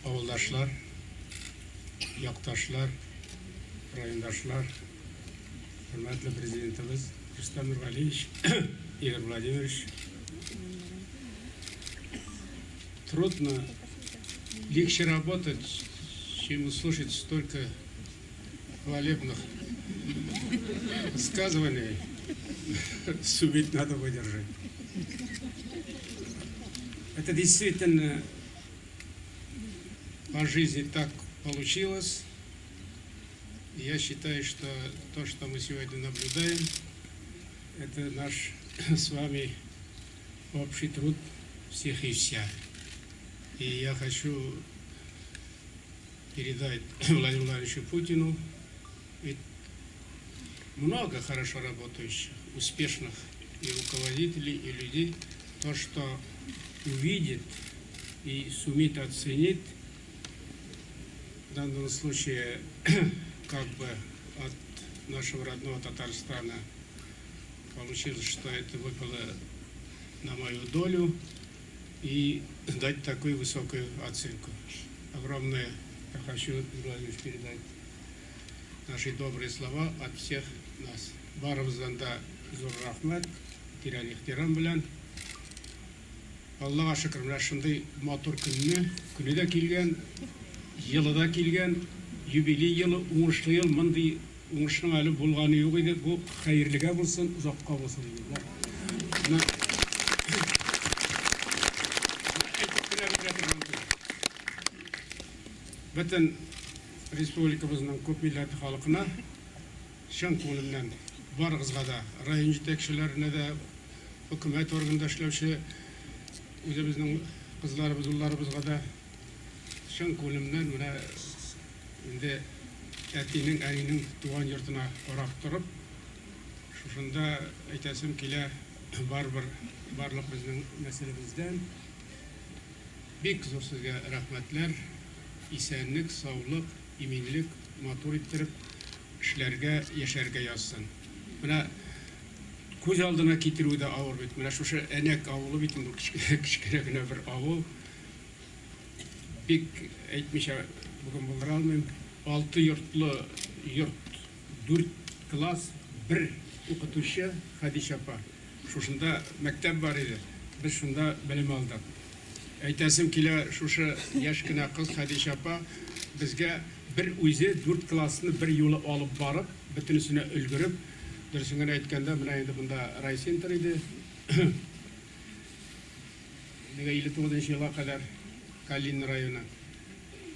авылдашлар, якташлар, райондашлар, хөрмәтле президентыбыз Рөстәм Нургалиевич, Игорь Владимирович. Трудно, легче работать, чем услышать столько хвалебных высказываний. Суметь надо выдержать. Это действительно по жизни так получилось. Я считаю, что то, что мы сегодня наблюдаем, это наш с вами общий труд всех и вся. И я хочу передать Владимиру Владимировичу Путину, ведь много хорошо работающих, успешных и руководителей, и людей, то, что увидит и сумеет оценить, в данном случае как бы от нашего родного Татарстана получилось, что это выпало на мою долю, и дать такую высокую оценку. Огромное я хочу, Владимир, передать наши добрые слова от всех нас. Барыбыздан да зур рәхмәт, тирән ихтирам белән. Аллага шөкер, менә шундый матур көнне, көне дә килгән, елы да килгән, юбилей елы, уңышлы ел, мондый уңышның әле булганы юк иде. Бу хәерлегә булсын, озакка булсын иде. Менә әйтеп кенә бетерә торган түгел. Бөтен республикабызның күп милләтле халкына чын күңелемнән барыгызга да, район җитәкчеләренә дә, хөкүмәт органында эшләүче үзебезнең кызларыбыз, улларыбызга да чын күңелемнән менә инде әтинең, әнинең туган йортына карап торып, шушында әйтәсем килә, барыбер барлык безнең нәселебездән бик зур сезгә рәхмәтләр, исәнлек, саулык, иминлек, матур иттереп эшләргә, яшәргә язсын. Менә күз алдына китерүе дә авыр бит. Менә шушы Әнәк авылы бит инде ул кечкенә генә бер авыл. Бик әйтмичә бүген булдыра алмыйм. Алты йортлы йорт, дүрт класс, бер укытучы Хәдичә апа. Шушында мәктәп бар иде. Без шунда белем алдык. Әйтәсем килә, шушы яшь кенә кыз Хәдичә апа безгә бер үзе дүрт классны бер юлы алып барып, бөтенесенә өлгереп, дөресен генә әйткәндә, менә инде монда райцентр иде. Нигә 59 нчы елга кадәр Калинин районы.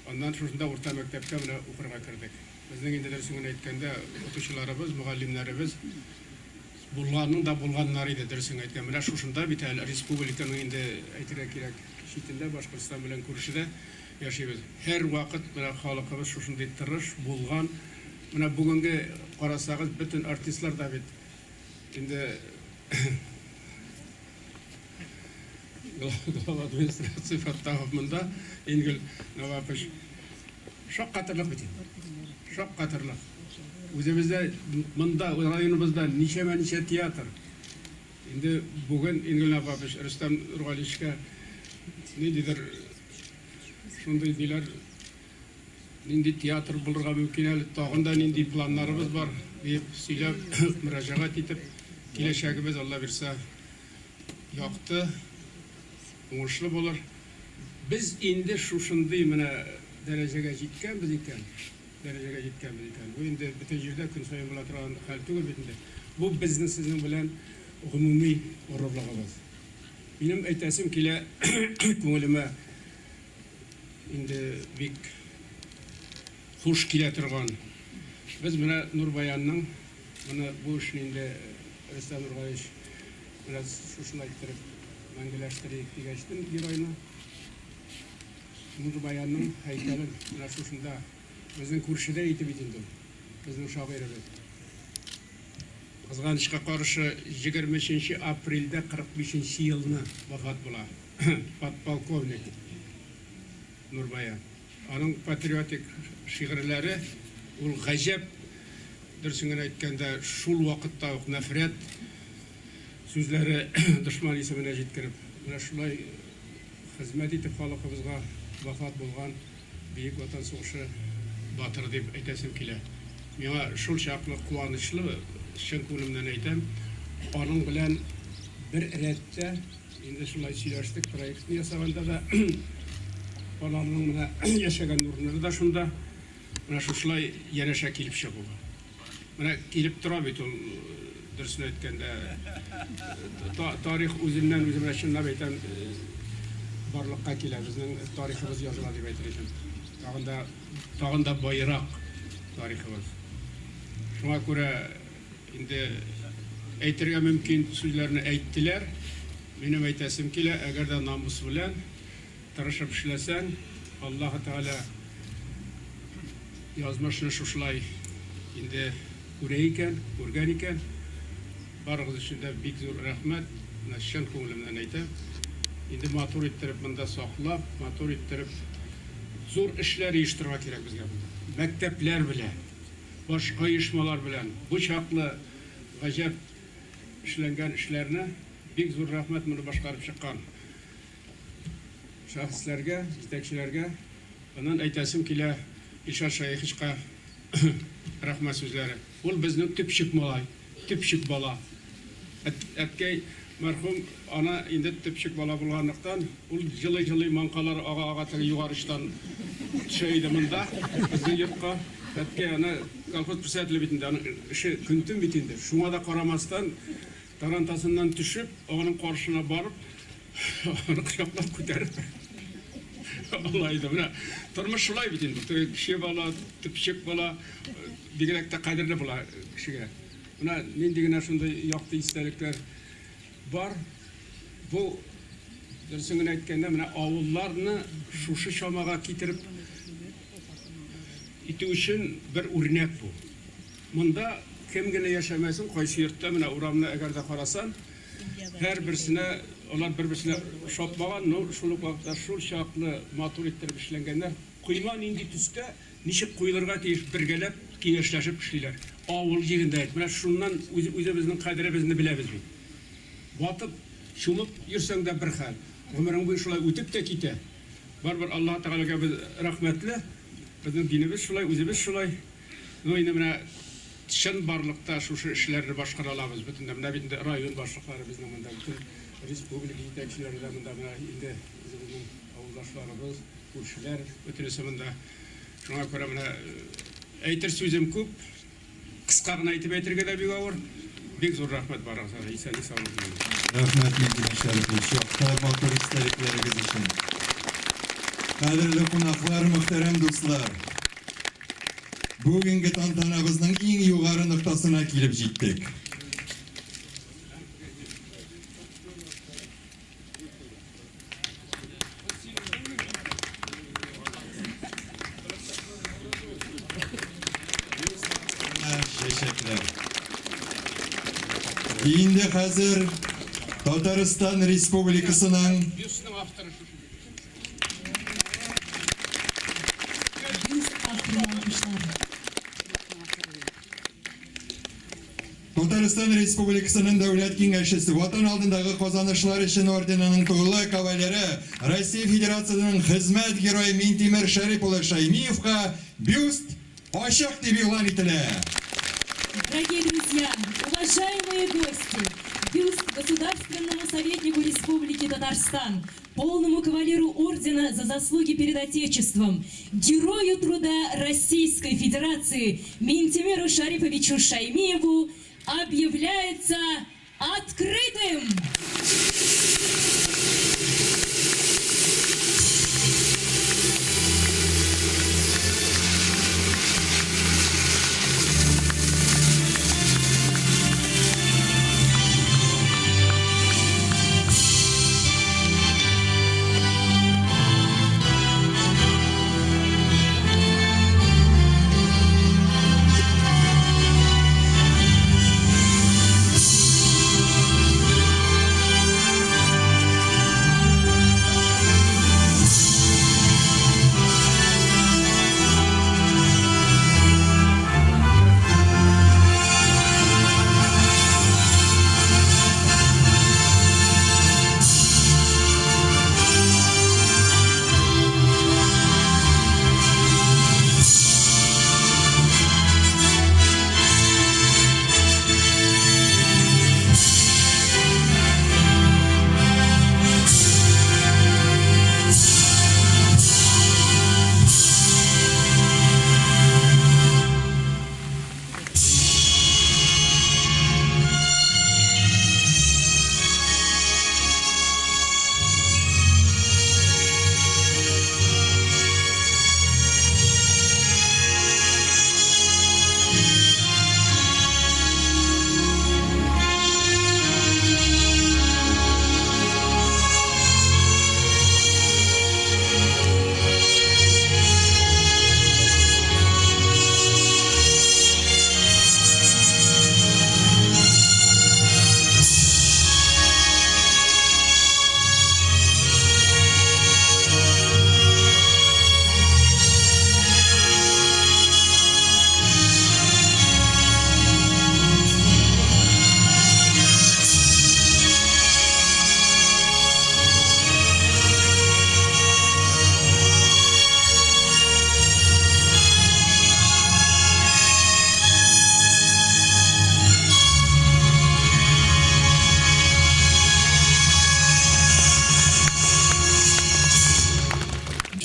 Аннан шушында урта мәктәпкә менә укырга кердек. Безнең инде дөресен генә әйткәндә, укытучыларыбыз, мөгаллимнәребез булганның да булганнары иде, дөресен әйткән. Менә шушында бит әле республиканың инде әйтергә кирәк, читендә, Башкортстан белән күршедә яшибез. Һәрвакыт менә халыкыбыз шушындый тырыш, булган. Менә бүгенге карасагыз, бөтен артистлар да бит инде глава администрации Фәттахов монда, Ингел Навапович. Шаккатырлык бит инде. Шаккатырлык. Үзебездә монда, районыбызда ничәмә-ничә театр. Инде бүген Ингел Навапович Рөстәм Нургалиевичка ниндидер Шундый диләр, нинди театр булырга мөмкин әле, тагын да нинди планнарыбыз бар, диеп сөйләп, мөрәҗәгать итеп, киләчәгебез, Алла бирса, якты, уңышлы булыр. Без инде шушындый менә дәрәҗәгә җиткәнбез икән, дәрәҗәгә җиткәнбез икән, бу инде бөтен җирдә көн саен була торган хәл түгел бит инде. Бу безнең сезнең белән гомуми горурлыгыбыз. Минем әйтәсем килә, күңелемә инде бик хуш килә торган. Без менә Нур Баянның, моны бу эшне инде Рөстәм Нургалиевич менә шушылай иттереп мәңгеләштерик дигәчтен геройны, Нур Баянның һәйкәлен менә шушында, безнең күршедә итеп бит инде ул, безнең шагыйребез. Кызганычка каршы, 23 нче апрельдә 45 нче елны вафат була подполковник Нурбаян. Аның патриотик шигырьләре, ул гаҗәп, дөресен генә әйткәндә, шул вакытта ук нәфрәт сүзләре дошман исеменә җиткереп, менә шулай хезмәт итеп халыкыбызга вафат булган Бөек Ватан сугышы батыры дип әйтәсем килә. Миңа шул чаклы куанычлы, чын күңелемнән әйтәм, аның белән бер рәттә, инде шулай сөйләштек, проектны ясаганда да, аларның менә яшәгән урыннары да шунда, менә шушылай янәшә килеп чыгуы. Менә килеп тора бит ул, дөресен әйткәндә, тарих үзеннән-үзе, менә чынлап әйтәм, барлыкка килә, безнең тарихыбыз языла дип әйтер идем. Тагын да, тагын да баерак тарихыбыз. Шуңа күрә инде әйтергә мөмкин сүзләрне әйттеләр. Минем әйтәсем килә, әгәр дә намус белән Тырышып эшләсәң, Аллаһы Тәгалә язмышны шушылай инде күрә икән, күргән икән. Барыгыз өчен дә бик зур рәхмәт. Менә чын күңелемнән әйтәм. Инде матур иттереп монда саклап, матур иттереп зур эшләр оештырырга кирәк безгә монда. Мәктәпләр белән, башка оешмалар белән бу чаклы гаҗәп эшләнгән эшләрне бик зур рәхмәт моны башкарып чыккан шәхесләргә, җитәкчеләргә. Аннан әйтәсем килә Илшат Шәеховичка рәхмәт сүзләре. Ул безнең төпчек малай, төпчек бала. Әткәй мәрхүм, ана инде төпчек бала булганлыктан, ул җылый-җылый маңкалары ага-ага теге югары очтан төшә иде монда, безнең йортка. Әткәй аны колхоз председателе бит инде, аның эше көн-төн бит инде. Шуңа да карамастан, Тарантасыннан төшеп, аның каршына барып, аны кочаклап күтәреп ала иде. Менә тормыш шулай бит инде. Теге кече бала, төпчек бала бигрәк тә кадерле була кешегә. Менә нинди генә шундый якты истәлекләр бар. Бу дөресен генә әйткәндә, менә авылларны шушы чамага китереп итү өчен бер үрнәк бу. Монда кем генә яшәмәсен, кайсы йортта, менә урамны әгәр дә карасан, һәрберсенә, алар бер-берсенә ошатмаган, но шул ук вакытта шул чаклы матур иттереп эшләнгәннәр. Койма нинди төстә, ничек куелырга тиеш, бергәләп киңәшләшеп эшлиләр. Авыл җирендә, менә шуннан үзебезнең кадеребезне беләбез бит. Батып, чумып йөрсәң дә бер хәл, гомерең буе шулай үтеп тә китә. Барыбер Аллаһы Тәгаләгә без рәхмәтле, безнең динебез шулай, үзебез шулай. Ну, инде менә чынбарлыкта шушы эшләрне башкара алабыз бөтен дә. Менә бит инде район башлыклары безнең монда, бөтен республика җитәкчеләре дә монда, менә инде үзебезнең авылдашларыбыз, күршеләр, бөтенесе монда. Шуңа күрә менә әйтер сүзем күп, кыска гына итеп әйтергә дә бик авыр. Бик зур рәхмәт барыгызга да, исәнлек-саулык телим. Рәхмәт, Минтимер Шәрипович, якты, матур истәлекләрегез өчен. Кадерле кунаклар, мөхтәрәм дуслар! Бүгенге тантанабызның иң югары ноктасына килеп җиттек. Чәчәкләр. Инде хәзер Татарстан Республикасының Бюст авторына алкышлар. Татарстан Республикасының Дәүләт Киңәшчесе, Ватан алдындагы казанышлар өчен орденының тулы кавалеры, Россия Федерациясенең Хезмәт Герое Минтимер Шәрип улы Шәймиевка бюст ачык дип игълан ителә. Дорогие друзья, уважаемые гости, бюст государственному советнику Республики Татарстан, полному кавалеру ордена за заслуги перед Отечеством, герою труда Российской Федерации Минтимеру Шариповичу Шаймиеву объявляется открытым!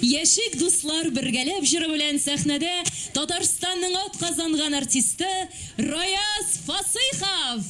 Яшик дуслар бергәләп җыры белән сәхнәдә Татарстанның атказанган артисты Раяз Фасыйхов!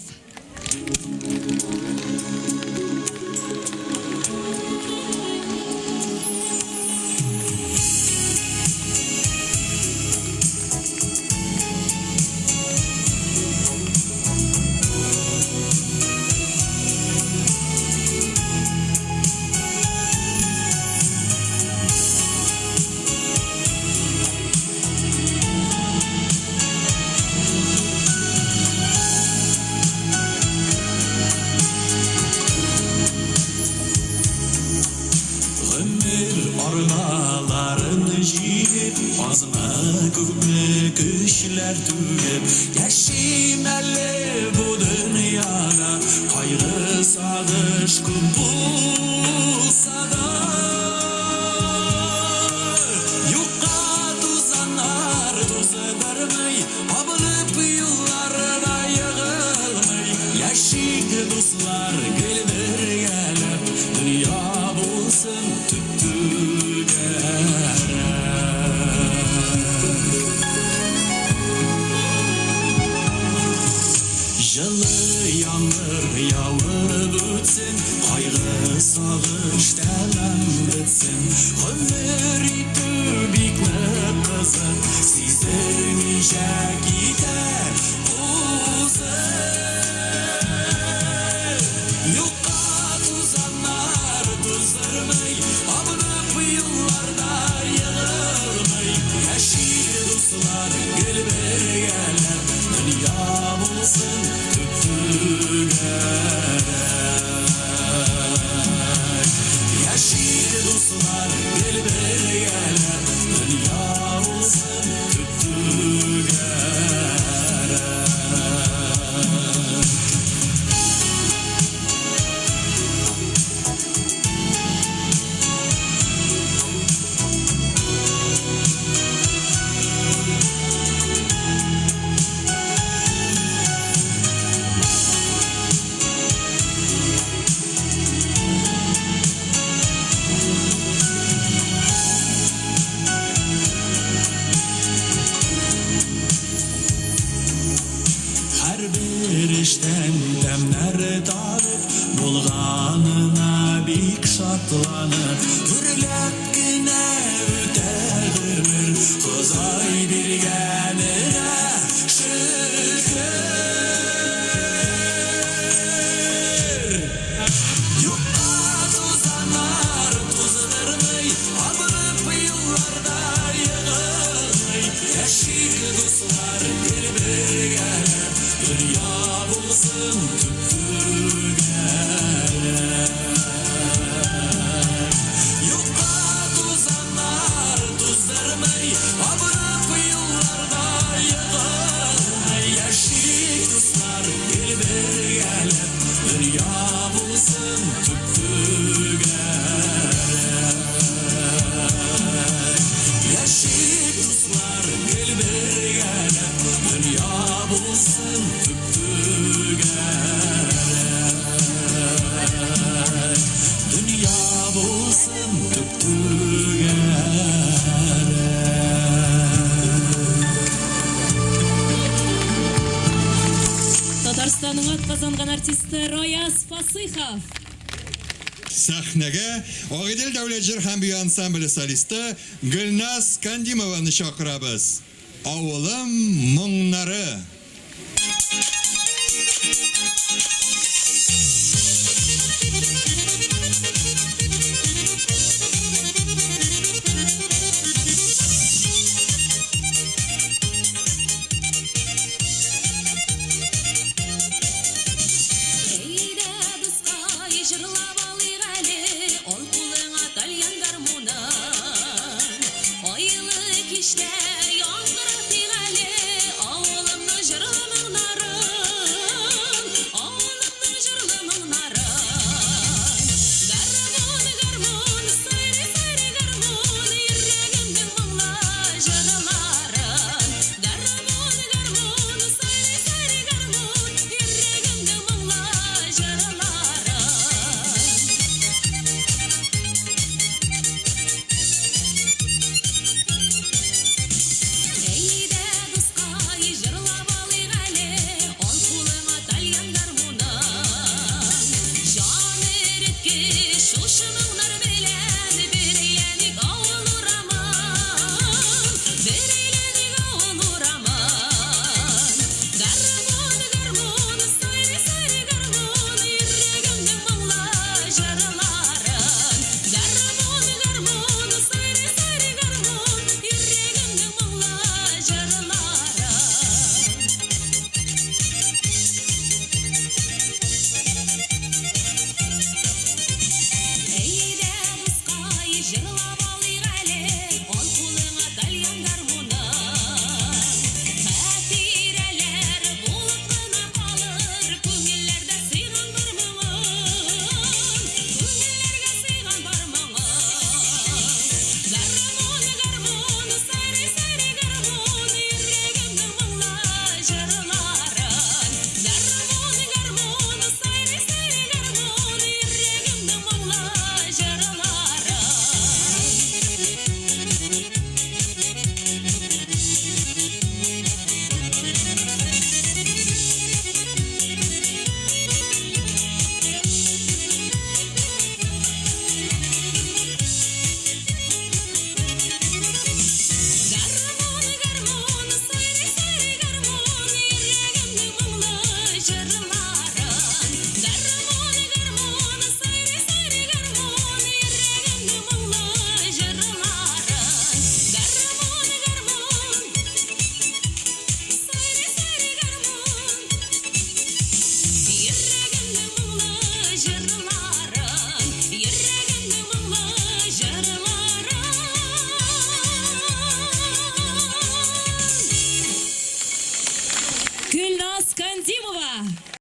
Гомер арбаларын җигеп, Азмы, күпме көчләр түгеп, Яшим әле бу дөньяда, Кайгы, сагыш күп булса да. Юкка тузаннар туздырмый, Абынып юлларда егылмый, Яшик, дуслар, гел бергәләп, Дөнья булсын төп-түгәрәк. Җылы яңгыр явып үтсен, Кайгы, сагыш тәмам бетсен. Гомер итү бик нык кызык, Сиздермичә китә узып. Юкка тузаннар туздырмый, Абынып юлларда егылмый. Яшик, дуслар, гел бергәләп, Дөнья булсын төп-түгәрәк. Яшик, дуслар, гел бергәләп, Дөнья булсын төп-түгәрәк. Күңелдән тәмнәр табып, Булганына бик шатланып, Гөрләп кенә үтә гомер, Ходай биргәненә шөкер. Юкка тузаннар туздырмый, Абынып юлларда егылмый, Яшик, дуслар, гел бергәләп, Дөнья булсын төп-төгәлрәк. Юкка тузаннар туздырмый, Абынып юлларда егылмый, Яшик, дуслар, гел бергәләп, Дөнья булсын төп-төгәлрәк. Яшик, дуслар, гел бергәләп, Дөнья булсын төп-төгәлрәк. Дөнья булсын төп-төгәлрәк. Татарстанның атказанган артисты Раяз Фасыйхов. Сәхнәгә Агыйдел дәүләт җыр һәм бию ансамбле солисты Гөлназ Кандимованы чакырабыз. Авылым моңнары.